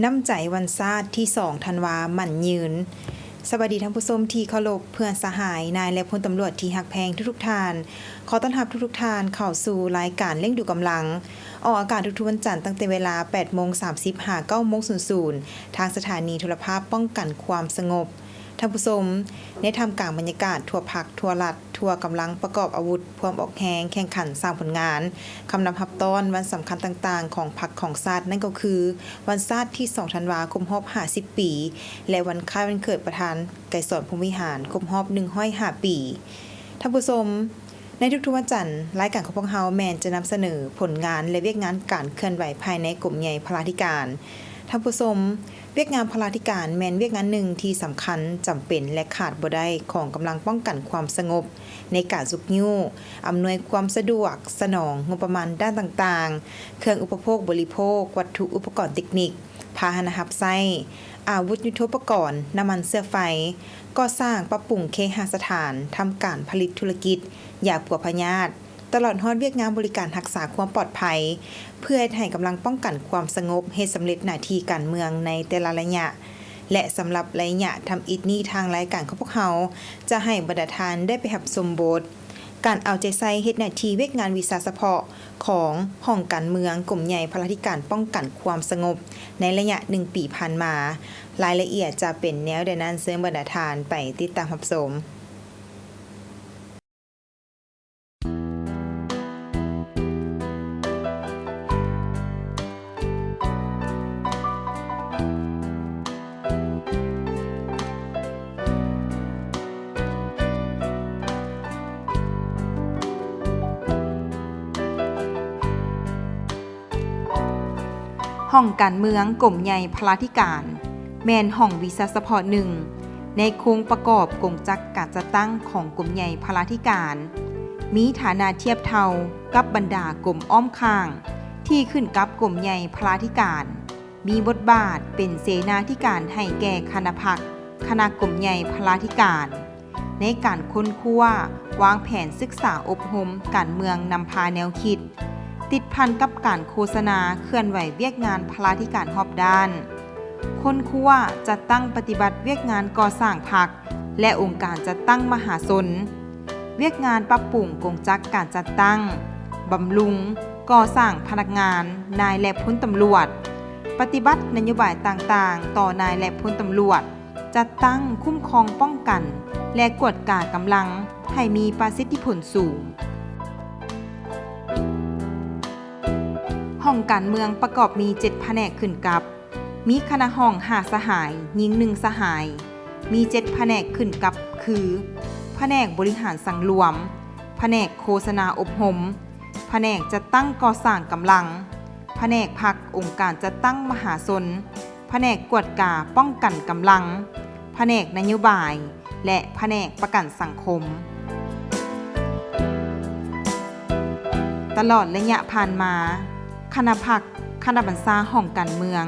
ນ້ຳໃຈວັນຊາດທີສອງທັນວາໝັ້ນຍືນ. ສະບາຍດີທ່ານຜູ້ຊົມທີ່ເຄົາລົບ, ເພື່ອນສະຫາຍ, ນາຍ ແລະ ພົນຕຳຫຼວດທີ່ຮັກແພງທຸກໆທ່ານ. ຂໍຕ້ອນຮັບທຸກໆທ່ານເຂົ້າສູ່ລາຍການລ້ຽງດູກຳລັງ, ອອກອາກາດທຸກໆວັນຈັນ ຕັ້ງແຕ່ເວລາແປດໂມງສາມສິບ ຫາ ເກົ້າໂມງສູນສູນ ທາງສະຖານີໂທລະພາບປ້ອງກັນຄວາມສະຫງົບ. ທ່ານຜູ້ຊົມ, ໃນທ່າມກາງບັນຍາກາດທົ່ວພັກ, ທົ່ວລັດ, ທົ່ວກຳລັງປະກອບອາວຸດ, ພວມອອກແຮງ, ແຂ່ງຂັນສ້າງຜົນງານ, ຄຳນັບຮັບຕ້ອນວັນສຳຄັນຕ່າງໆຂອງພັກຂອງຊາດ, ນັ້ນກໍຄື ວັນຊາດທີສອງທັນວາຄົບຮອບຫ້າສິບປີ ແລະ ວັນຄ້າຍວັນເກີດປະທານໄກສອນ ພົມວິຫານ ຄົບຮອບໜຶ່ງຮ້ອຍຫ້າປີ. ທ່ານຜູ້ຊົມ, ໃນທຸກໆວັນຈັນ, ລາຍການຂອງພວກເຮົາແມ່ນຈະນຳສະເໜີຜົນງານ ແລະ ວຽກງານການເຄື່ອນໄຫວພາຍໃນກົມໃຫຍ່ພະລາທິການ. ທ່ານຜູ້ຊົມ, ວຽກງານພະລາທິການແມ່ນວຽກງານໜຶ່ງທີ່ສຳຄັນ, ຈຳເປັນ ແລະ ຂາດບໍ່ໄດ້ຂອງກຳລັງປ້ອງກັນຄວາມສະຫງົບ ໃນການຊຸກຍູ້, ອຳນວຍຄວາມສະດວກ, ສະໜອງງົບປະມານດ້ານຕ່າງໆ, ເຄື່ອງອຸປະໂພກບໍລິໂພກ, ວັດຖຸອຸປະກອນເຕັກນິກ, ພາຫະນະຮັບໃຊ້, ອາວຸດຍຸດໂທປະກອນ, ນ້ຳມັນເຊື້ອໄຟ, ກໍ່ສ້າງປັບປຸງເຄຫະສະຖານ, ທຳການຜະລິດທຸລະກິດ, ຢາປົວພະຍາດ, ຕະຫຼອດຮອດວຽກງານບໍລິການຮັກສາຄວາມປອດໄພ, ເພື່ອເຮັດໃຫ້ກຳລັງປ້ອງກັນຄວາມສະຫງົບເຮັດສຳເລັດໜ້າທີ່ການເມືອງໃນແຕ່ລະໄລຍະ. ແລະ ສຳລັບໄລຍະທຳອິດນີ້, ທາງລາຍການຂອງພວກເຮົາຈະໃຫ້ບັນດາທ່ານໄດ້ໄປຮັບຊົມບົດ ການເອົາໃຈໃສ່ເຮັດໜ້າທີ່ວຽກງານວິຊາສະເພາະຂອງຫ້ອງການເມືອງ ກົມໃຫຍ່ພະລາທິການປ້ອງກັນຄວາມສະຫງົບ ໃນໄລຍະໜຶ່ງປີຜ່ານມາ. ລາຍລະອຽດຈະເປັນແນວໃດນັ້ນ, ເຊີນບັນດາທ່ານໄປຕິດຕາມຮັບຊົມ. ຫ້ອງການເມືອງກົມໃຫຍ່ພະລາທິການ ແມ່ນຫ້ອງວິຊາສະເພາະໜຶ່ງໃນໂຄງປະກອບກົງຈັກການຈັດຕັ້ງຂອງກົມໃຫຍ່ພະລາທິການ, ມີຖານະທຽບເທົ່າກັບບັນດາກົມອ້ອມຂ້າງທີ່ຂຶ້ນກັບກົມໃຫຍ່ພະລາທິການ, ມີບົດບາດເປັນເສນາທິການໃຫ້ແກ່ຄະນະພັກ, ຄະນະກົມໃຫຍ່ພະລາທິການ ໃນການຄົ້ນຄວ້າ, ວາງແຜນສຶກສາອົບຮົມການເມືອງນຳພາແນວຄິດ, ຕິດພັນກັບການໂຄສະນາເຄື່ອນໄຫວວຽກງານພະລາທິການຮອບດ້ານ, ຄົ້ນຄວ້າ, ຈັດຕັ້ງປະຕິບັດວຽກງານກໍ່ສ້າງພັກ ແລະ ອົງການຈັດຕັ້ງມະຫາຊົນ, ວຽກງານປັບປຸງກົງຈັກການຈັດຕັ້ງ, ບຳລຸງ, ກໍ່ສ້າງພະນັກງານ, ນາຍ ແລະ ພົນຕຳຫຼວດ, ປະຕິບັດນະໂຍບາຍຕ່າງໆຕໍ່ນາຍ ແລະ ພົນຕຳຫຼວດ, ຈັດຕັ້ງ, ຄຸ້ມຄອງ, ປ້ອງກັນ ແລະ ກວດກາກຳລັງໃຫ້ມີປະສິດທິຜົນສູງ. ຫ້ອງການເມືອງປະກອບມີເຈັດພະແນກຂຶ້ນກັບ, ມີຄະນະຫ້ອງຫ້າສະຫາຍ, ຍິງໜຶ່ງສະຫາຍ, ມີເຈັດພະແນກຂຶ້ນກັບຄື ພະແນກບໍລິຫານສັງລວມ, ພະແນກໂຄສະນາອົບຮົມ, ພະແນກຈັດຕັ້ງກໍ່ສ້າງກຳລັງ, ພະແນກພັກອົງການຈັດຕັ້ງມະຫາຊົນ, ພະແນກກວດກາປ້ອງກັນກຳລັງ, ພະແນກນະໂຍບາຍ ແລະ ພະແນກປະກັນສັງຄົມ. ຕະຫຼອດໄລຍະຜ່ານມາ, ຄະນະພັກ, ຄະນະບັນຊາຫ້ອງການເມືອງ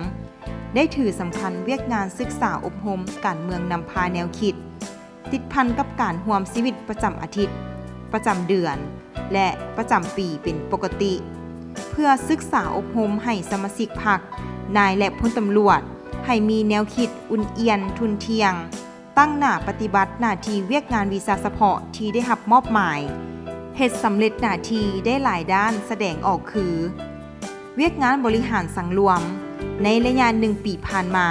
ໄດ້ຖືສຳຄັນວຽກງານສຶກສາອົບຮົມການເມືອງນຳພາແນວຄິດ, ຕິດພັນກັບການຮ່ວມຊີວິດປະຈຳອາທິດ, ປະຈຳເດືອນ ແລະ ປະຈຳປີເປັນປົກກະຕິ, ເພື່ອສຶກສາອົບຮົມໃຫ້ສະມາຊິກພັກ, ນາຍ ແລະ ພົນຕຳຫຼວດ ໃຫ້ມີແນວຄິດອຸ່ນອຽນ, ທຸ່ນທ່ຽງ, ຕັ້ງໜ້າປະຕິບັດໜ້າທີ່ວຽກງານວິຊາສະເພາະທີ່ໄດ້ຮັບມອບໝາຍ, ເຮັດສຳເລັດໜ້າທີ່ໄດ້ຫຼາຍດ້ານສະແດງອອກຄື ວຽກງານບໍລິຫານສັງລວມໃນໄລຍະໜຶ່ງປີຜ່ານມາ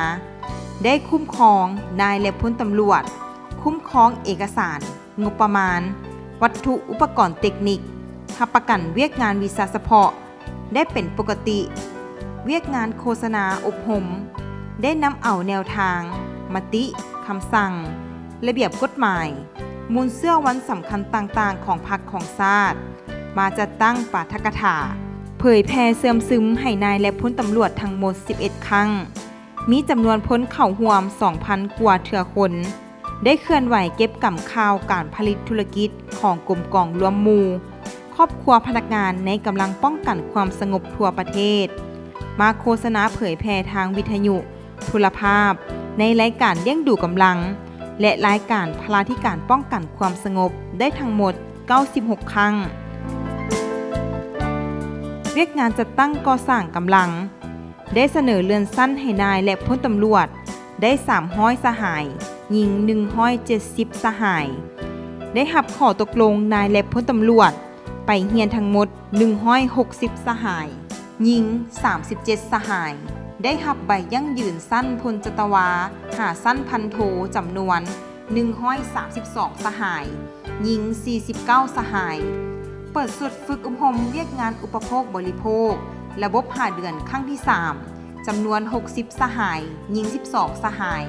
ໄດ້ຄຸ້ມຄອງນາຍ ແລະ ພົນຕຳຫຼວດ, ຄຸ້ມຄອງເອກະສານ, ງົບປະມານ, ວັດຖຸອຸປະກອນເຕັກນິກ, ຮັບປະກັນວຽກງານວິຊາສະເພາະ ໄດ້ເປັນປົກກະຕິ, ວຽກງານໂຄສະນາອົບຮົມ ໄດ້ນຳເອົາແນວທາງ, ມະຕິ, ຄຳສັ່ງ, ລະບຽບກົດໝາຍ, ມູນເຊື້ອວັນສຳຄັນຕ່າງໆຂອງພັກຂອງຊາດ ມາຈັດຕັ້ງປາຖະກະຖາ, ເຜີຍແຜ່ເຊື່ອມຊຶມໃຫ້ນາຍ ແລະ ພົນຕຳຫຼວດທັງໝົດສິບເອັດຄັ້ງ, ມີຈຳນວນຄົນເຂົ້າຮ່ວມສອງພັນກວ່າເທື່ອຄົນ. ໄດ້ເຄື່ອນໄຫວເກັບກຳຂ່າວການຜະລິດທຸລະກິດຂອງກົມກອງລວມໝູ່ຄອບຄົວພະນັກງານໃນກຳລັງປ້ອງກັນຄວາມສະຫງົບທົ່ວປະເທດ ມາໂຄສະນາເຜີຍແຜ່ທາງວິທະຍຸ, ໂທລະພາບ, ໃນລາຍການລ້ຽງດູກຳລັງ ແລະ ລາຍການພະລາທິການປ້ອງກັນຄວາມສະຫງົບໄດ້ທັງໝົດເກົ້າສິບຫົກຄັ້ງ. ວຽກງານຈັດຕັ້ງກໍ່ສ້າງກຳລັງ ໄດ້ສະເໜີເລື່ອນຊັ້ນໃຫ້ນາຍ ແລະ ພົນຕຳຫຼວດ ໄດ້ສາມຮ້ອຍສະຫາຍ, ຍິງໜຶ່ງຮ້ອຍເຈັດສິບສະຫາຍ. ໄດ້ຮັບຂໍ້ຕົກລົງນາຍ ແລະ ພົນຕຳຫຼວດ ໄປຮຽນທັງໝົດໜຶ່ງຮ້ອຍຫົກສິບສະຫາຍ, ຍິງສາມສິບເຈັດສະຫາຍ. ໄດ້ຮັບໃບຢັ້ງຢືນຊັ້ນພົນຈັດຕະວາຫາຊັ້ນພັນໂທຈຳນວນໜຶ່ງຮ້ອຍສາມສິບສອງສະຫາຍ, ຍິງສີ່ສິບເກົ້າສະຫາຍ. ເປີດຊຸດຝຶກອົບຮົມວຽກງານອຸປະໂພກບໍລິໂພກ ລະບົບຫ້າເດືອນຄັ້ງທີສາມ ຈຳນວນຫົກສິບສະຫາຍ, ຍິງສິບສອງສະຫາຍ.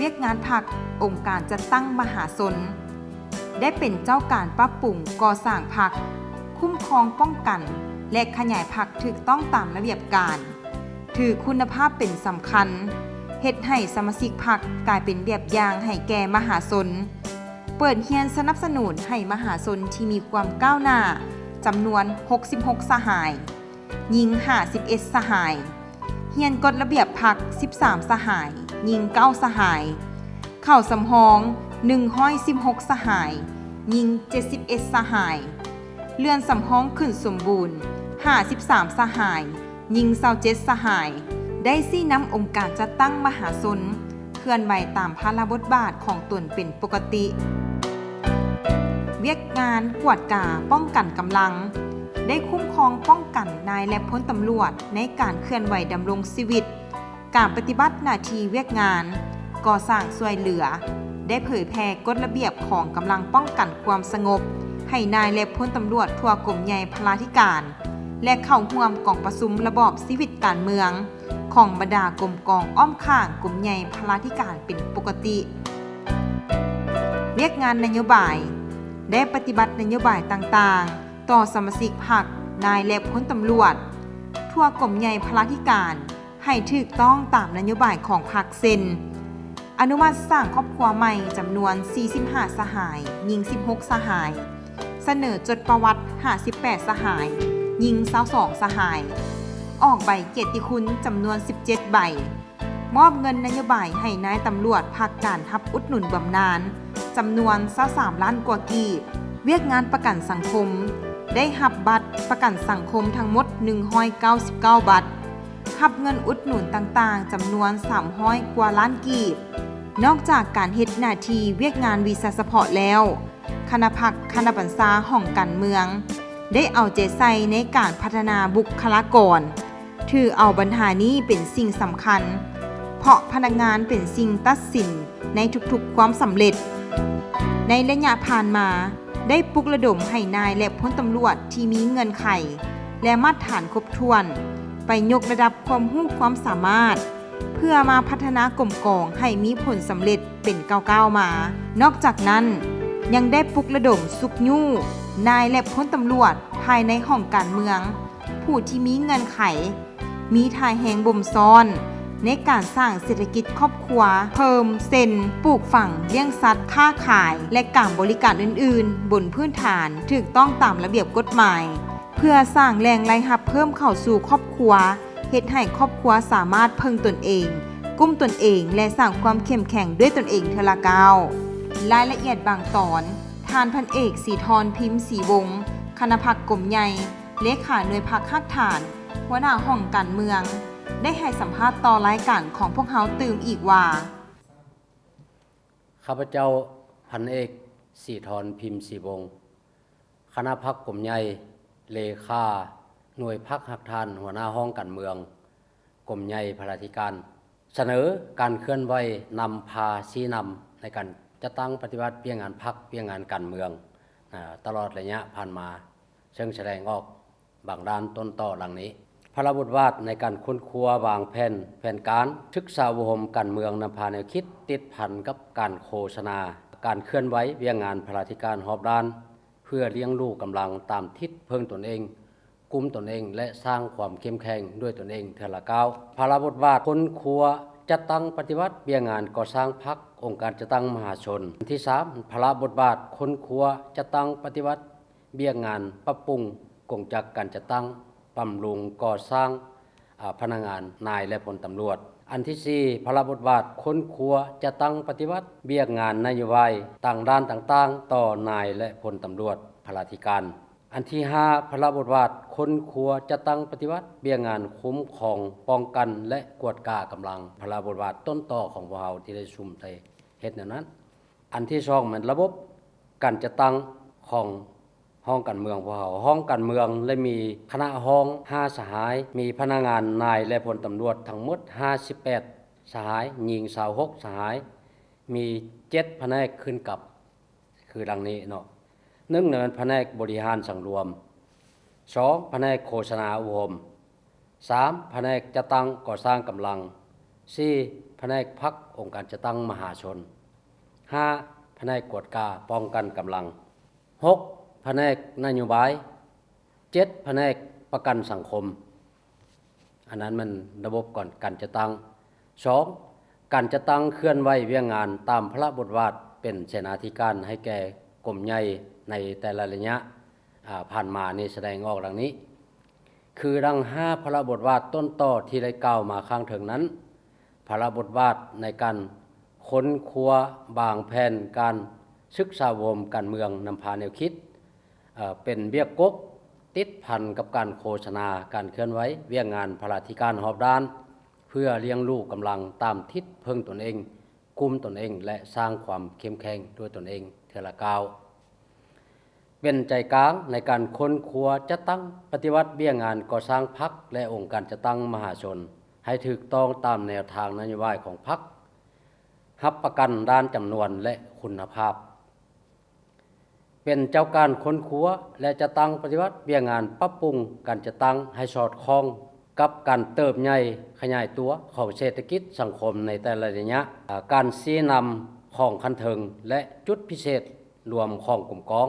ວຽກງານພັກອົງການຈັດຕັ້ງມະຫາຊົນ ໄດ້ເປັນເຈົ້າການປັບປຸງກໍ່ສ້າງພັກ, ຄຸ້ມຄອງປ້ອງກັນ ແລະ ຂະຫຍາຍພັກຖືກຕ້ອງຕາມລະບຽບການ, ຖືຄຸນນະພາບເປັນສຳຄັນ, ເຮັດໃຫ້ສະມາຊິກພັກກາຍເປັນແບບຢ່າງໃຫ້ແກ່ມະຫາຊົນ, ເປີດຮຽນສະໜັບສະໜູນໃຫ້ມະຫາຊົນທີ່ມີຄວາມກ້າວໜ້າ ຈຳນວນຫົກສິບຫົກສະຫາຍ, ຍິງຫ້າສິບເອັດສະຫາຍ, ຮຽນກົດລະບຽບພັກສິບສາມສະຫາຍ, ຍິງເກົ້າສະຫາຍ, ເຂົ້າສຳຮອງໜຶ່ງຮ້ອຍສິບຫົກສະຫາຍ, ຍິງເຈັດສິບເອັດສະຫາຍ, ເລື່ອນສຳຮອງຂຶ້ນສົມບູນຫ້າສິບສາມສະຫາຍ, ຍິງຊາວເຈັດສະຫາຍ. ໄດ້ຊີ້ນຳອົງການຈັດຕັ້ງມະຫາຊົນ ເຄື່ອນໄຫວຕາມພາລະບົດບາດຂອງຕົນເປັນປົກກະຕິ. ວຽກງານກວດກາປ້ອງກັນກຳລັງ ໄດ້ຄຸ້ມຄອງປ້ອງກັນນາຍ ແລະ ພົນຕຳຫຼວດໃນການເຄື່ອນໄຫວດຳລົງຊີວິດ, ການປະຕິບັດໜ້າທີ່ວຽກງານ, ກໍ່ສ້າງຊ່ວຍເຫຼືອ, ໄດ້ເຜີຍແຜ່ກົດລະບຽບຂອງກຳລັງປ້ອງກັນຄວາມສະຫງົບໃຫ້ນາຍ ແລະ ພົນຕຳຫຼວດທົ່ວກົມໃຫຍ່ພະລາທິການ ແລະ ເຂົ້າຮ່ວມກອງປະຊຸມລະບອບຊີວິດການເມືອງ ຂອງບັນດາກົມກອງອ້ອມຂ້າງກົມໃຫຍ່ພະລາທິການເປັນປົກກະຕິ. ວຽກງານນະໂຍບາຍ ໄດ້ປະຕິບັດນະໂຍບາຍຕ່າງໆ ຕໍ່ສະມາຊິກພັກ, ນາຍ ແລະ ພົນຕຳຫຼວດ ທົ່ວກົມໃຫຍ່ພະລາທິການ ໃຫ້ຖືກຕ້ອງຕາມນະໂຍບາຍຂອງພັກ ເຊັ່ນ: ອະນຸມັດສ້າງຄອບຄົວໃໝ່ຈຳນວນສີ່ສິບຫ້າສະຫາຍ, ຍິງສິບຫົກສະຫາຍ, ສະເໜີຈົດປະຫວັດຫ້າສິບແປດສະຫາຍ, ຍິງຊາວສອງສະຫາຍ, ອອກໃບກຽດຕິຄຸນຈຳນວນສິບເຈັດໃບ, ມອບເງິນນະໂຍບາຍໃຫ້ນາຍຕຳຫຼວດພັກການຮັບອຸດໜູນບຳນານ ຈຳນວນຊາວສາມລ້ານກວ່າກີບ. ວຽກງານປະກັນສັງຄົມ ໄດ້ຮັບບັດປະກັນສັງຄົມທັງໝົດໜຶ່ງຮ້ອຍເກົ້າສິບເກົ້າບັດ, ຮັບເງິນອຸດໜູນຕ່າງໆຈຳນວນສາມຮ້ອຍກວ່າລ້ານກີບ. ນອກຈາກການເຮັດໜ້າທີ່ວຽກງານວິຊາສະເພາະແລ້ວ, ຄະນະພັກຄະນະບັນຊາຫ້ອງການເມືອງ ໄດ້ເອົາໃຈໃສ່ໃນການພັດທະນາບຸກຄະລາກອນ, ຖືເອົາບັນຫານີ້ເປັນສິ່ງສຳຄັນ, ເພາະພະນັກງານເປັນສິ່ງຕັດສິນໃນທຸກໆຄວາມສຳເລັດ. ໃນໄລຍະຜ່ານມາ, ໄດ້ປຸກລະດົມໃຫ້ນາຍ ແລະ ພົນຕຳຫຼວດທີ່ມີເງື່ອນໄຂ ແລະ ມາດຖານຄົບຖ້ວນ ໄປຍົກລະດັບຄວາມຮູ້ຄວາມສາມາດ ເພື່ອມາພັດທະນາກົມກອງໃຫ້ມີຜົນສຳເລັດເປັນກ້າວໆມາ. ນອກຈາກນັ້ນ, ຍັງໄດ້ປຸກລະດົມຊຸກຍູ້ນາຍ ແລະ ພົນຕຳຫຼວດພາຍໃນຫ້ອງການເມືອງ ຜູ້ທີ່ມີເງື່ອນໄຂ, ມີທ່າແຮງບົ່ມຊ້ອນໃນການສ້າງເສດຖະກິດຄອບຄົວເພີ່ມ, ເຊັ່ນ: ປູກຝັງ, ລ້ຽງສັດ, ຄ້າຂາຍ ແລະ ການບໍລິການອື່ນໆ ບົນພື້ນຖານຖືກຕ້ອງຕາມລະບຽບກົດໝາຍ, ເພື່ອສ້າງແຫຼ່ງລາຍຮັບເພີ່ມເຂົ້າສູ່ຄອບຄົວ, ເຮັດໃຫ້ຄອບຄົວສາມາດເພິ່ງຕົນເອງ, ກຸ້ມຕົນເອງ ແລະ ສ້າງຄວາມເຂັ້ມແຂງດ້ວຍຕົນເອງເທື່ອລະກ້າວ. ລາຍລະອຽດບາງຕອນ, ທ່ານພັນເອກ ສີທອນ ພິມສີວົງ, ຄະນະພັກກົມໃຫຍ່, ເລຂາໜ່ວຍພັກຮາກຖານ, ຫົວໜ້າຫ້ອງການເມືອງ, ໄດ້ໃຫ້ສຳພາດຕໍ່ລາຍການຂອງພວກເຮົາຕື່ມອີກວ່າ: ຂ້າພະເຈົ້າ ພັນເອກ ສີທອນ ພິມສີວົງ, ຄະນະພັກກົມໃຫຍ່, ເລຂາໜ່ວຍພັກຮາກຖານ, ຫົວໜ້າຫ້ອງການເມືອງ, ກົມໃຫຍ່ພະລາທິການ ສະເໜີການເຄື່ອນໄຫວນຳພາຊີ້ນຳໃນການຈັດຕັ້ງປະຕິບັດວຽກງານພັກ, ວຽກງານການເມືອງ ອາ ຕະຫຼອດໄລຍະຜ່ານມາ, ເຊິ່ງສະແດງອອກບາງດ້ານຕົ້ນຕໍດັ່ງນີ້. ພາລະບົດບາດໃນການຄົ້ນຄວ້າວາງແຜນ, ແຜນການສຶກສາອົບຮົມການເມືອງນຳພາແນວຄິດຕິດພັນກັບການໂຄສະນາ, ການເຄື່ອນໄຫວວຽກງານພະລາທິການຮອບດ້ານ ເພື່ອລ້ຽງດູກຳລັງຕາມທິດເພິ່ງຕົນເອງ, ກຸ້ມຕົນເອງ ແລະ ສ້າງຄວາມເຂັ້ມແຂງດ້ວຍຕົນເອງເທື່ອລະກ້າວ. ພາລະບົດບາດຄົ້ນຄວ້າຈັດຕັ້ງປະຕິບັດວຽກງານກໍ່ສ້າງພັກ, ອົງການຈັດຕັ້ງມະຫາຊົນ. ອັນທີສາມ, ພາລະບົດບາດຄົ້ນຄວ້າຈັດຕັ້ງປະຕິບັດວຽກງານປັບປຸງກົງຈັກການຈັດຕັ້ງ, ບຳລຸງ, ກໍ່ສ້າງ ອາ ພະນັກງານ, ນາຍ ແລະ ພົນຕຳຫຼວດ. ອັນທີສີ່, ພາລະບົດບາດຄົ້ນຄວ້າຈັດຕັ້ງປະຕິບັດວຽກງານນະໂຍບາຍຕາມດ້ານຕ່າງໆຕໍ່ນາຍ ແລະ ພົນຕຳຫຼວດພະລາທິການ. ອັນທີຫ້າ ພາລະບົດບາດຄົ້ນຄວ້າ ຈັດຕັ້ງປະຕິບັດວຽກງານຄຸ້ມຄອງ, ປ້ອງກັນ ແລະ ກວດກາກຳລັງ. ພາລະບົດບາດຕົ້ນຕໍຂອງພວກເຮົາທີ່ໄດ້ສຸມໃສ່ເຮັດແນວນັ້ນ. ອັນທີສອງແມ່ນລະບົບການຈັດຕັ້ງຂອງຫ້ອງການເມືອງພວກເຮົາ. ຫ້ອງການເມືອງໄດ້ມີຄະນະຮອງຫ້າສະຫາຍ, ມີພະນັກງານນາຍ ແລະ ພົນຕຳຫຼວດທັງໝົດຫ້າສິບແປດສະຫາຍ, ຍິງຊາວຫົກສະຫາຍ, ມີເຈັດພະແນກຂຶ້ນກັບ ຄືດັ່ງນີ້ເນາະ. ໜຶ່ງ ແມ່ນພະແນກບໍລິຫານສັງລວມ, ສອງ ພະແນກໂຄສະນາອົບຮົມ, ສາມ ພະແນກຈັດຕັ້ງກໍ່ສ້າງກຳລັງ, ສີ່ ພະແນກພັກອົງການຈັດຕັ້ງມະຫາຊົນ, ຫ້າ ພະແນກກວດກາປ້ອງກັນກຳລັງ, ຫົກ ພະແນກນະໂຍບາຍ, ເຈັດ ພະແນກປະກັນສັງຄົມ. ອັນນັ້ນແມ່ນລະບົບການ ການຈັດຕັ້ງ. ສອງ ການຈັດຕັ້ງເຄື່ອນໄຫວວຽກງານຕາມພາລະບົດບາດເປັນເສນາທິການໃຫ້ແກ່ກົມໃຫຍ່ໃນແຕ່ລະໄລຍະ ອາ ຜ່ານມານີ້ສະແດງອອກດັ່ງນີ້ ຄືດັ່ງຫ້າພາລະບົດບາດຕົ້ນຕໍທີ່ໄດ້ກ່າວມາຂ້າງເທິງນັ້ນ. ພາລະບົດບາດໃນການຄົ້ນຄວ້າ, ວາງແຜນການ, ສຶກສາອົບຮົມການເມືອງ, ນຳພາແນວຄິດ ເອີ ເປັນວຽກກົກ ຕິດພັນກັບການໂຄສະນາ, ການເຄື່ອນໄຫວວຽກງານພາລາທິການຮອບດ້ານ ເພື່ອລ້ຽງດູກຳລັງຕາມທິດເພິ່ງຕົນເອງ, ກຸມຕົນເອງ ແລະ ສ້າງຄວາມເຂັ້ມແຂງດ້ວຍຕົນເອງເທື່ອລະກ້າວ. ເປັນໃຈກາງໃນການຄົ້ນຄວ້າ, ຈັດຕັ້ງ, ປະຕິບັດວຽກງານກໍ່ສ້າງພັກ ແລະ ອົງການຈັດຕັ້ງມະຫາຊົນ ໃຫ້ຖືກຕ້ອງຕາມແນວທາງນະໂຍບາຍຂອງພັກ, ຮັບປະກັນດ້ານຈຳນວນ ແລະ ຄຸນນະພາບ. ເປັນເຈົ້າການຄົ້ນຄວ້າ ແລະ ຈັດຕັ້ງປະຕິບັດວຽກງານປັບປຸງການຈັດຕັ້ງໃຫ້ສອດຄ່ອງກັບການເຕີບໃຫຍ່ຂະຫຍາຍຕົວຂອງເສດຖະກິດສັງຄົມໃນແຕ່ລະໄລຍະ, ການຊີ້ນຳຂອງຂັ້ນເທິງ ແລະ ຈຸດພິເສດລວມຂອງກົມກອງ.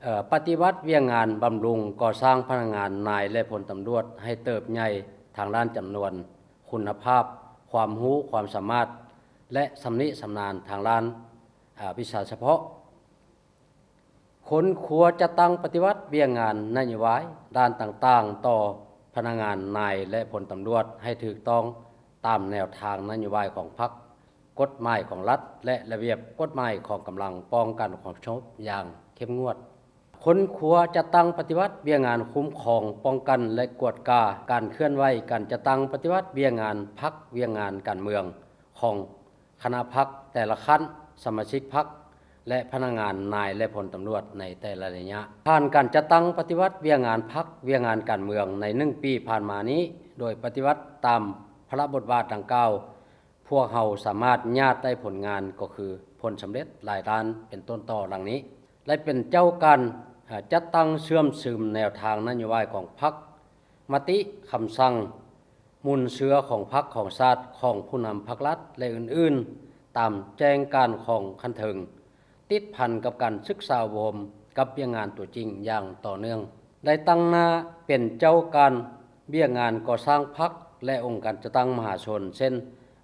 ເອີ ປະຕິບັດວຽກງານບຳລຸງກໍ່ສ້າງພະນັກງານນາຍ ແລະ ພົນຕຳຫຼວດໃຫ້ເຕີບໃຫຍ່ທາງດ້ານຈຳນວນ, ຄຸນນະພາບ, ຄວາມຮູ້ຄວາມສາມາດ ແລະ ຊຳນິຊຳນານທາງດ້ານ ອາ ວິຊາສະເພາະ. ຄົ້ນຄວ້າ, ຈັດຕັ້ງປະຕິບັດວຽກງານນະໂຍບາຍດ້ານຕ່າງໆຕໍ່ພະນັກງານນາຍ ແລະ ພົນຕຳຫຼວດໃຫ້ຖືກຕ້ອງຕາມແນວທາງນະໂຍບາຍຂອງພັກ, ກົດໝາຍຂອງລັດ ແລະ ລະບຽບກົດໝາຍຂອງກຳລັງປ້ອງກັນຄວາມສະຫງົບຢ່າງເຂັ້ມງວດ. ຄົ້ນຄວ້າ, ຈັດຕັ້ງປະຕິບັດວຽກງານຄຸ້ມຄອງ, ປ້ອງກັນ ແລະ ກວດກາການເຄື່ອນໄຫວການຈັດຕັ້ງປະຕິບັດວຽກງານພັກ, ວຽກງານການເມືອງຂອງຄະນະພັກແຕ່ລະຂັ້ນ, ສະມາຊິກພັກ ແລະ ພະນັກງານນາຍ ແລະ ພົນຕຳຫຼວດໃນແຕ່ລະໄລຍະ. ຜ່ານການຈັດຕັ້ງປະຕິບັດວຽກງານພັກ, ວຽກງານການເມືອງໃນໜຶ່ງປີຜ່ານມານີ້ ໂດຍປະຕິບັດຕາມພາລະບົດບາດດັ່ງກ່າວ, ພວກເຮົາສາມາດຍາດໄດ້ຜົນງານ ກໍຄືຜົນສຳເລັດຫຼາຍດ້ານເປັນຕົ້ນຕໍ່ດັ່ງນີ້. ໄດ້ເປັນເຈົ້າການ ເອີ ຈັດຕັ້ງເຊື່ອມຊຶມແນວທາງນະໂຍບາຍຂອງພັກ, ມະຕິ, ຄຳສັ່ງ, ມູນເຊື້ອຂອງພັກຂອງຊາດ, ຂອງຜູ້ນຳພັກລັດ ແລະ ອື່ນໆ ຕາມແຈ້ງການຂອງຂັ້ນເທິງ, ຕິດພັນກັບການສຶກສາອົບຮົມກັບວຽກງານຕົວຈິງຢ່າງຕໍ່ເນື່ອງ. ໄດ້ຕັ້ງໜ້າເປັນເຈົ້າການວຽກງານກໍ່ສ້າງພັກ ແລະ ອົງການຈັດຕັ້ງມະຫາຊົນ ເຊັ່ນ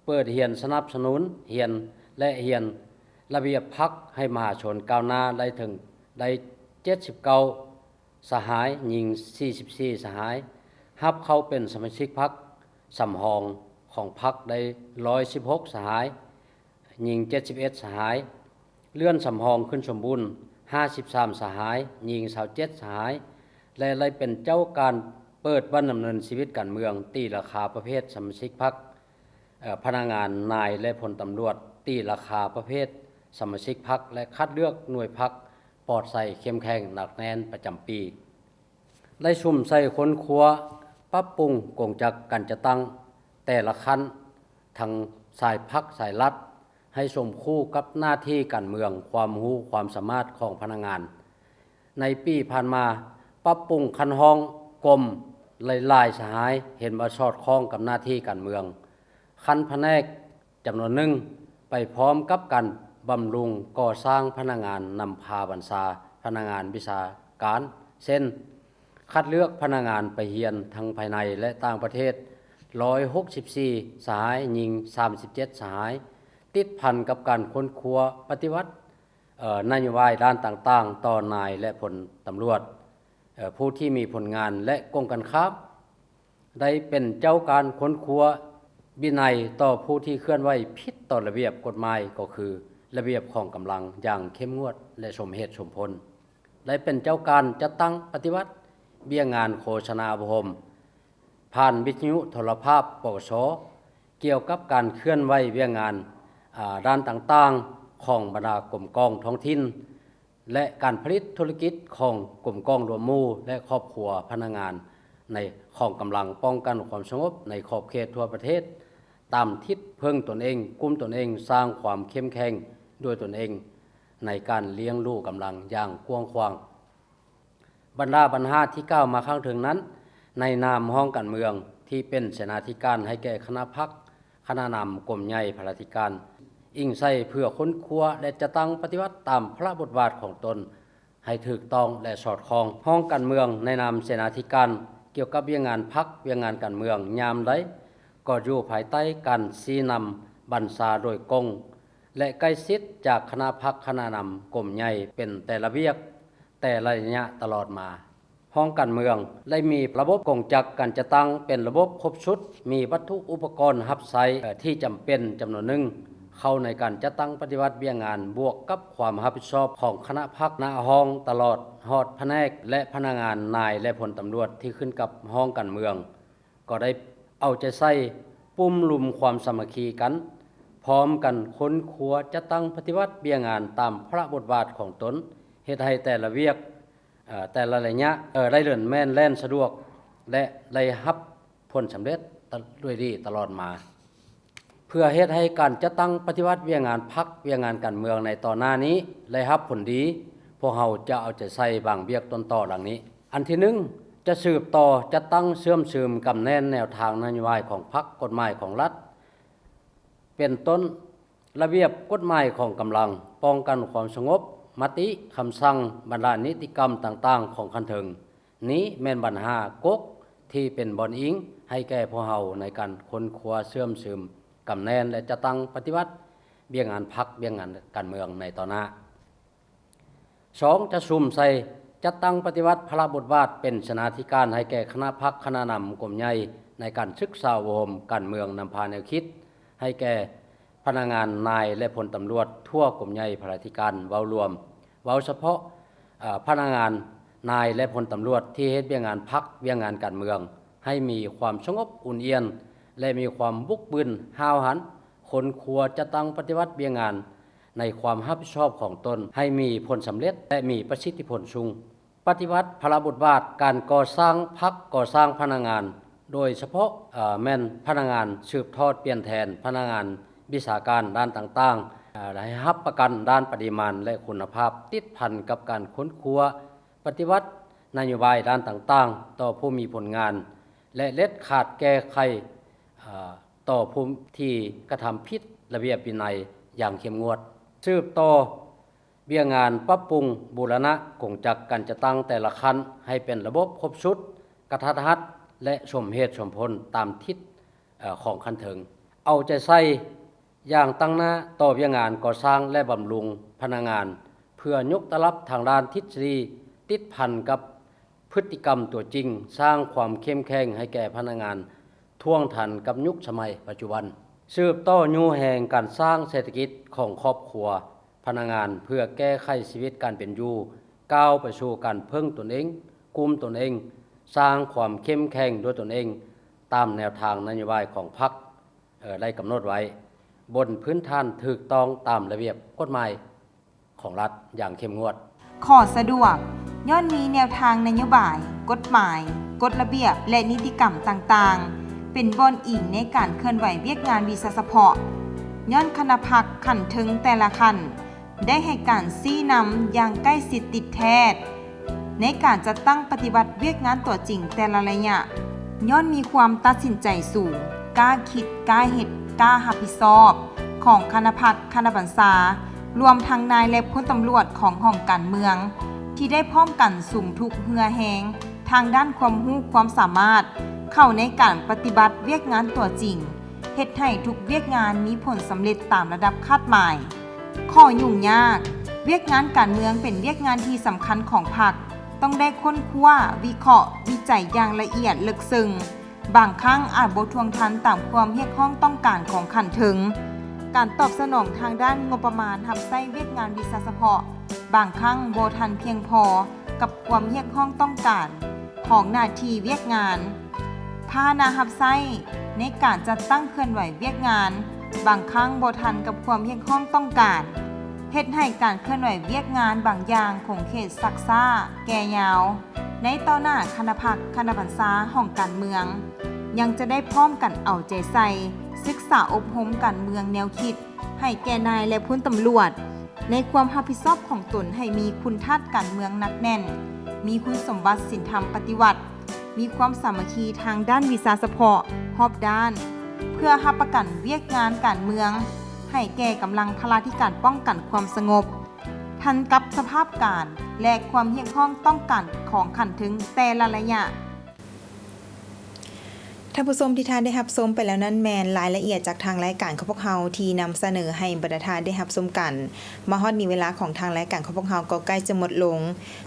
ເປີດຮຽນສະໜັບສະໜູນຮຽນ ແລະ ຮຽນລະບຽບພັກໃຫ້ມະຫາຊົນກ້າວໜ້າໄດ້ເຖິງ ໄດ້ເຈັດສິບເກົ້າສະຫາຍ, ຍິງສີ່ສິບສີ່ສະຫາຍ, ຮັບເຂົ້າເປັນສະມາຊິກພັກສຳຮອງຂອງພັກໄດ້ຮ້ອຍສິບຫົກສະຫາຍ, ຍິງເຈັດສິບເອັດສະຫາຍ, ເລື່ອນສຳຮອງຂຶ້ນສົມບູນຫ້າສິບສາມສະຫາຍ, ຍິງຊາວເຈັດສະຫາຍ ແລະ ໄດ້ເປັນເຈົ້າການເປີດບັ້ນດຳເນີນຊີວິດການເມືອງ, ຕີລາຄາປະເພດສະມາຊິກພັກ, ເອີ ພະນັກງານນາຍ ແລະ ພົນຕຳຫຼວດ, ຕີລາຄາປະເພດສະມາຊິກພັກ ແລະ ຄັດເລືອກໜ່ວຍພັກປອດໃສ, ເຂັ້ມແຂງ, ໜັກແໜ້ນປະຈຳປີ. ໄດ້ສຸມໃສ່ຄົ້ນຄວ້າ, ປັບປຸງກົງຈັກການຈັດຕັ້ງແຕ່ລະຂັ້ນ ທັງສາຍພັກສາຍລັດ ໃຫ້ສົມຄູ່ກັບໜ້າທີ່ການເມືອງ, ຄວາມຮູ້ຄວາມສາມາດຂອງພະນັກງານ. ໃນປີຜ່ານມາ, ປັບປຸງຂັ້ນຫ້ອງກົມຫຼາຍໆສະຫາຍ ເຫັນວ່າສອດຄ່ອງກັບໜ້າທີ່ການເມືອງ. ຂັ້ນພະແນກ ຈຳນວນໜຶ່ງ ໄປພ້ອມກັບການບຳລຸງກໍ່ສ້າງພະນັກງານນຳພາບັນຊາ, ພະນັກງານວິຊາການ ເຊັ່ນ ຄັດເລືອກພະນັກງານໄປຮຽນທັງພາຍໃນ ແລະ ຕ່າງປະເທດ ຮ້ອຍຫົກສິບສີ່ສະຫາຍ, ຍິງສາມສິບເຈັດສະຫາຍ, ຕິດພັນກັບການຄົ້ນຄວ້າປະຕິບັດ ເອີ ນະໂຍບາຍດ້ານຕ່າງໆຕໍ່ນາຍ ແລະ ພົນຕຳຫຼວດ ເອີ ຜູ້ທີ່ມີຜົນງານ ແລະ ກົງກັນຂ້າມ ໄດ້ເປັນເຈົ້າການຄົ້ນຄວ້າວິໄນຕໍ່ຜູ້ທີ່ເຄື່ອນໄຫວຜິດຕໍ່ລະບຽບກົດໝາຍ ກໍຄືລະບຽບຂອງກຳລັງຢ່າງເຂັ້ມງວດ ແລະ ສົມເຫດສົມຜົນ. ໄດ້ເປັນເຈົ້າການຈັດຕັ້ງປະຕິບັດວຽກງານໂຄສະນາອົບຮົມ ຜ່ານວິທະຍຸໂທລະພາບ ປກສ ກ່ຽວກັບການເຄື່ອນໄຫວວຽກງານ ອາ ດ້ານຕ່າງໆຂອງບັນດາກົມກອງທ້ອງຖິ່ນ ແລະ ການຜະລິດທຸລະກິດຂອງກົມກອງລວມໝູ່ ແລະ ຄອບຄົວພະນັກງານໃນກອງກຳລັງປ້ອງກັນຄວາມສະຫງົບໃນຂອບເຂດທົ່ວປະເທດ ຕາມທິດເພິ່ງຕົນເອງ, ກຸ້ມຕົນເອງ, ສ້າງຄວາມເຂັ້ມແຂງດ້ວຍຕົນເອງ ໃນການລ້ຽງດູກຳລັງຢ່າງກວ້າງຂວາງ. ບັນດາບັນຫາທີ່ກ່າວມາຂ້າງເທິງນັ້ນ ໃນນາມຫ້ອງການເມືອງທີ່ເປັນເສນາທິການໃຫ້ແກ່ຄະນະພັກ, ຄະນະນຳ, ກົມໃຫຍ່, ພະລາທິການ ອີງໃສ່ເພື່ອຄົ້ນຄວ້າ ແລະ ຈັດຕັ້ງປະຕິບັດຕາມພາລະບົດບາດຂອງຕົນໃຫ້ຖືກຕ້ອງ ແລະ ສອດຄ່ອງ. ຫ້ອງການເມືອງໃນນາມເສນາທິການກ່ຽວກັບວຽກງານພັກ, ວຽກງານການເມືອງຍາມໃດ ກໍຢູ່ພາຍໃຕ້ການຊີ້ນຳບັນຊາໂດຍກົງ ແລະ ໃກ້ຊິດຈາກຄະນະພັກ, ຄະນະນຳ, ກົມໃຫຍ່ເປັນແຕ່ລະວຽກ ແຕ່ລະໄລຍະຕະຫຼອດມາ. ຫ້ອງການເມືອງໄດ້ມີລະບົບກົງຈັກການຈັດຕັ້ງເປັນລະບົບຄົບຊຸດ, ມີວັດຖຸອຸປະກອນຮັບໃຊ້ ເອີ ທີ່ຈຳເປັນຈຳນວນໜຶ່ງເຂົ້າໃນການຈັດຕັ້ງປະຕິບັດວຽກງານ ບວກກັບຄວາມຮັບຜິດຊອບຂອງຄະນະພັກ, ຄະນະຫ້ອງ ຕະຫຼອດຮອດພະແນກ ແລະ ພະນັກງານນາຍ ແລະ ພົນຕຳຫຼວດທີ່ຂຶ້ນກັບຫ້ອງການເມືອງ ກໍໄດ້ເອົາໃຈໃສ່ປຸ້ມລຸມຄວາມສາມັກຄີກັນ, ພ້ອມກັນຄົ້ນຄວ້າຈັດຕັ້ງປະຕິບັດວຽກງານຕາມພາລະບົດບາດຂອງຕົນ, ເຮັດໃຫ້ແຕ່ລະວຽກ, ເອີ, ແຕ່ລະໄລຍະ, ເອີ, ໄດ້ເດີນແມ່ນແລ່ນສະດວກ ແລະ ໄດ້ຮັບຜົນສຳເລັດດ້ວຍດີຕະຫຼອດມາ. ເພື່ອເຮັດໃຫ້ການຈັດຕັ້ງປະຕິບັດວຽກງານພັກ, ວຽກງານການເມືອງໃນຕໍ່ໜ້ານີ້ໄດ້ຮັບຜົນດີ, ພວກເຮົາຈະເອົາໃຈໃສ່ບາງວຽກຕົ້ນຕໍດັ່ງນີ້. ອັນທີໜຶ່ງ, ຈະສືບຕໍ່ຈັດຕັ້ງເຊື່ອມຊຶມກຳແໜ້ນແນວທາງນະໂຍບາຍຂອງພັກ, ກົດໝາຍຂອງລັດ ເປັນຕົ້ນ ລະບຽບກົດໝາຍຂອງກຳລັງປ້ອງກັນຄວາມສະຫງົບ, ມະຕິ, ຄຳສັ່ງ, ບັນດານິຕິກຳຕ່າງໆຂອງຂັ້ນເທິງ. ນີ້ແມ່ນບັນຫາກົກທີ່ເປັນບ່ອນອີງໃຫ້ແກ່ພວກເຮົາໃນການຄົ້ນຄວ້າເຊື່ອມຊຶມກຳແໜ້ນ ແລະ ຈັດຕັ້ງປະຕິບັດວຽກງານພັກ, ວຽກງານການເມືອງໃນຕໍ່ໜ້າ. ສອງ, ຈະສຸມໃສ່ຈັດຕັ້ງປະຕິບັດພາລະບົດບາດເປັນເສນາທິການໃຫ້ແກ່ຄະນະພັກ, ຄະນະນຳກົມໃຫຍ່ໃນການສຶກສາອົບຮົມການເມືອງ, ນຳພາແນວຄິດໃຫ້ແກ່ພະນັກງານນາຍ ແລະ ພົນຕຳຫຼວດທົ່ວກົມໃຫຍ່ພະລາທິການເວົ້າລວມ, ເວົ້າສະເພາະ ເອີ ພະນັກງານນາຍ ແລະ ພົນຕຳຫຼວດທີ່ເຮັດວຽກງານພັກ, ວຽກງານການເມືອງ ໃຫ້ມີຄວາມສະຫງົບອຸ່ນອຽນ ແລະ ມີຄວາມບຸກບຶນຫ້າວຫັນ, ຄົ້ນຄວ້າຈັດຕັ້ງປະຕິບັດວຽກງານ ໃນຄວາມຮັບຜິດຊອບຂອງຕົນໃຫ້ມີຜົນສຳເລັດ ແລະ ມີປະສິດທິຜົນສູງ. ປະຕິບັດພາລະບົດບາດການກໍ່ສ້າງພັກ, ກໍ່ສ້າງພະນັກງານ, ໂດຍສະເພາະ ເອີ ແມ່ນພະນັກງານສືບທອດປ່ຽນແທນ, ພະນັກງານວິຊາການດ້ານຕ່າງໆ, ເອີ ໃຫ້ຮັບປະກັນດ້ານປະລິມານ ແລະ ຄຸນນະພາບ ຕິດພັນກັບການຄົ້ນຄວ້າປະຕິບັດນະໂຍບາຍດ້ານຕ່າງໆ ຕໍ່ຜູ້ມີຜົນງານ ແລະ ເດັດຂາດແກ້ໄຂ ເອີ ຕໍ່ຜູ້ທີ່ກະທຳຜິດລະບຽບວິໄນຢ່າງເຂັ້ມງວດ. ສືບຕໍ່ວຽກງານປັບປຸງບູລະນະກົງຈັກການຈັດຕັ້ງແຕ່ລະຂັ້ນໃຫ້ເປັນລະບົບຄົບຊຸດ, ກະທັດຮັດ ແລະ ສົມເຫດສົມຜົນຕາມທິດ ເອີ ຂອງຂັ້ນເທິງ. ເອົາໃຈໃສ່ ຢ່າງຕັ້ງໜ້າຕໍ່ວຽກງານກໍ່ສ້າງ ແລະ ບຳລຸງພະນັກງານ ເພື່ອຍົກລະດັບທາງດ້ານທິດສະດີ ຕິດພັນກັບພຶດຕິກຳຕົວຈິງ, ສ້າງຄວາມເຂັ້ມແຂງໃຫ້ແກ່ພະນັກງານ ທ່ວງທັນກັບຍຸກສະໄໝປັດຈຸບັນ. ສືບຕໍ່ຍູ້ແຮງການສ້າງເສດຖະກິດຂອງຄອບຄົວພະນັກງານ ເພື່ອແກ້ໄຂຊີວິດການເປັນຢູ່, ກ້າວໄປສູ່ການເພິ່ງຕົນເອງ, ກຸ້ມຕົນເອງ, ສ້າງຄວາມເຂັ້ມແຂງດ້ວຍຕົນເອງ ຕາມແນວທາງນະໂຍບາຍຂອງພັກ ເອີ ໄດ້ກຳນົດໄວ້ ບົນພື້ນຖານຖືກຕ້ອງຕາມລະບຽບກົດໝາຍຂອງລັດຢ່າງເຂັ້ມງວດ. ຂໍ້ສະດວກ, ຍ້ອນມີແນວທາງນະໂຍບາຍ, ກົດໝາຍ, ກົດລະບຽບ ແລະ ນິຕິກຳຕ່າງໆ ເປັນບ່ອນອີງໃນການເຄື່ອນໄຫວວຽກງານວິຊາສະເພາະ, ຍ້ອນຄະນະພັກຂັ້ນເທິງແຕ່ລະຂັ້ນ ໄດ້ໃຫ້ການຊີ້ນຳຢ່າງໃກ້ຊິດຕິດແທດ ໃນການຈັດຕັ້ງປະຕິບັດວຽກງານຕົວຈິງແຕ່ລະໄລຍະ, ຍ້ອນມີຄວາມຕັດສິນໃຈສູງ, ກ້າຄິດ, ກ້າເຮັດ, ກ້າຮັບຜິດຊອບ ຂອງຄະນະພັກ, ຄະນະບັນຊາ, ລວມທັງນາຍ ແລະ ພົນຕຳຫຼວດຂອງຫ້ອງການເມືອງ ທີ່ໄດ້ພ້ອມກັນສຸມທຸກເຫື່ອແຮງທາງດ້ານຄວາມຮູ້ຄວາມສາມາດ ເຂົ້າໃນການປະຕິບັດວຽກງານຕົວຈິງ, ເຮັດໃຫ້ທຸກວຽກງານມີຜົນສຳເລັດຕາມລະດັບຄາດໝາຍ. ຂໍ້ຫຍຸ້ງຍາກ, ວຽກງານການເມືອງເປັນວຽກງານທີ່ສຳຄັນຂອງພັກ, ຕ້ອງໄດ້ຄົ້ນຄວ້າ, ວິເຄາະ, ວິໄຈຢ່າງລະອຽດເລິກເຊິ່ງ, ບາງຄັ້ງອາດບໍ່ທວງທັນຕາມຄວາມຮຽກຮ້ອງຕ້ອງການຂອງຂັ້ນເທິງ. ການຕອບສະໜອງທາງດ້ານງົບປະມານຮັບໃຊ້ວຽກງານວິຊາສະເພາະ ບາງຄັ້ງບໍ່ທັນພຽງພໍກັບຄວາມຮຽກຮ້ອງຕ້ອງການຂອງໜ້າທີ່ວຽກງານ. ພາຫະນະຮັບໃຊ້ໃນການຈັດຕັ້ງເຄື່ອນໄຫວວຽກງານ ບາງຄັ້ງບໍ່ທັນກັບຄວາມຮຽກຮ້ອງຕ້ອງການ, ເຮັດໃຫ້ການເຄື່ອນໄຫວວຽກງານບາງຢ່າງຂົງເຂດຊັກຊ້າແກ່ຍາວ. ໃນຕໍ່ໜ້າຄະນະພັກ, ຄະນະບັນຊາ, ຫ້ອງການເມືອງ ຍັງຈະໄດ້ພ້ອມກັນເອົາໃຈໃສ່ສຶກສາອົບຮົມການເມືອງແນວຄິດໃຫ້ແກ່ນາຍ ແລະ ພົນຕຳຫຼວດ ໃນຄວາມຮັບຜິດຊອບຂອງຕົນໃຫ້ມີຄຸນທາດການເມືອງໜັກແໜ້ນ, ມີຄຸນສົມບັດສິນທຳປະຕິວັດ, ມີຄວາມສາມັກຄີທາງດ້ານວິຊາສະເພາະຮອບດ້ານ ເພື່ອຮັບປະກັນວຽກງານການເມືອງໃຫ້ແກ່ກຳລັງພະລາທິການປ້ອງກັນຄວາມສະຫງົບ ທັນກັບສະພາບການ ແລະ ຄວາມຮຽກຮ້ອງຕ້ອງການຂອງຂັ້ນເທິງແຕ່ລະໄລຍະ. ທ່ານຜູ້ຊົມທີ່ທ່ານໄດ້ຮັບຊົມໄປແລ້ວນັ້ນແມ່ນລາຍລະອຽດຈາກທາງລາຍການຂອງພວກເຮົາທີ່ນຳສະເໜີໃຫ້ບັນດາທ່ານໄດ້ຮັບຊົມກັນ. ມາຮອດນີ້ເວລາຂອງທາງລາຍການຂອງພວກເຮົາກໍໃກ້ຈະໝົດລົງ.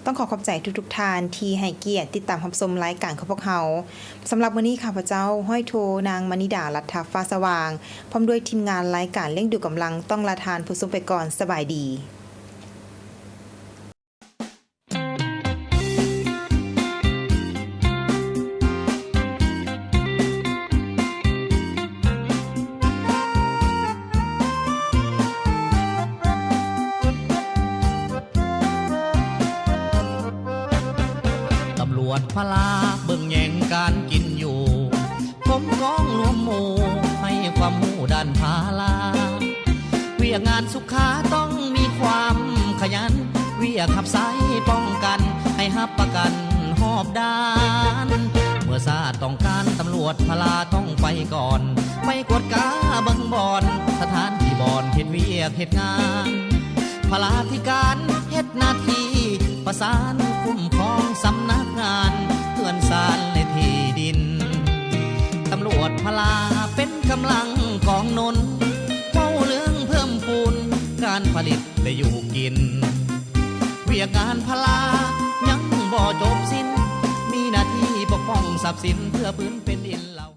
ຕ້ອງຂໍຂອບໃຈທຸກໆທ່ານທີ່ໃຫ້ກຽດຕິດຕາມຮັບຊົມລາຍການຂອງພວກເຮົາ. ສຳລັບມື້ນີ້ ຂ້າພະເຈົ້າ ຮ້ອຍໂທ ນາງມະນິດາ ລັດຖະຟ້າສະຫວ່າງ ພ້ອມດ້ວຍທີມງານລາຍການລ້ຽງດູກຳລັງ ຕ້ອງລາທ່ານຜູ້ຊົມໄປກ່ອນ. ສະບາຍດີ. ຕຳຫຼວດພະລາເບິ່ງແຍງການກິນຢູ່ ກົມກອງລວມໝູ່ໃຫ້ຄວາມຮູ້ດ້ານພາລາ. ວຽກງານສຸຂາຕ້ອງມີຄວາມຂະຫຍັນ, ວຽກຮັບໃຊ້ປ້ອງກັນໃຫ້ຮັບປະກັນຮອບດ້ານ. ເມື່ອຊາດຕ້ອງການ ຕຳຫຼວດພະລາຕ້ອງໄປກ່ອນ, ໄປກວດກາເບິ່ງບ່ອນ ສະຖານທີ່ບ່ອນເຮັດວຽກເຮັດງານ. ພະລາທິການເຮັດໜ້າທີ່ປະສານຄຸ້ມຄອງສຳນັກງານເຮືອນຊານ ແລະ ທີ່ດິນ. ຕຳຫຼວດພະລາເປັນກຳລັງກອງໜູນ ເວົ້າເລື່ອງເພີ່ມພູນການຜະລິດ ແລະ ຢູ່ກິນ. ວຽກງານພະລາຍັງບໍ່ຈົບສິ້ນ, ມີໜ້າທີ່ປົກປ້ອງຊັບສິນເພື່ອພື້ນແຜ່ນດິນລາວ.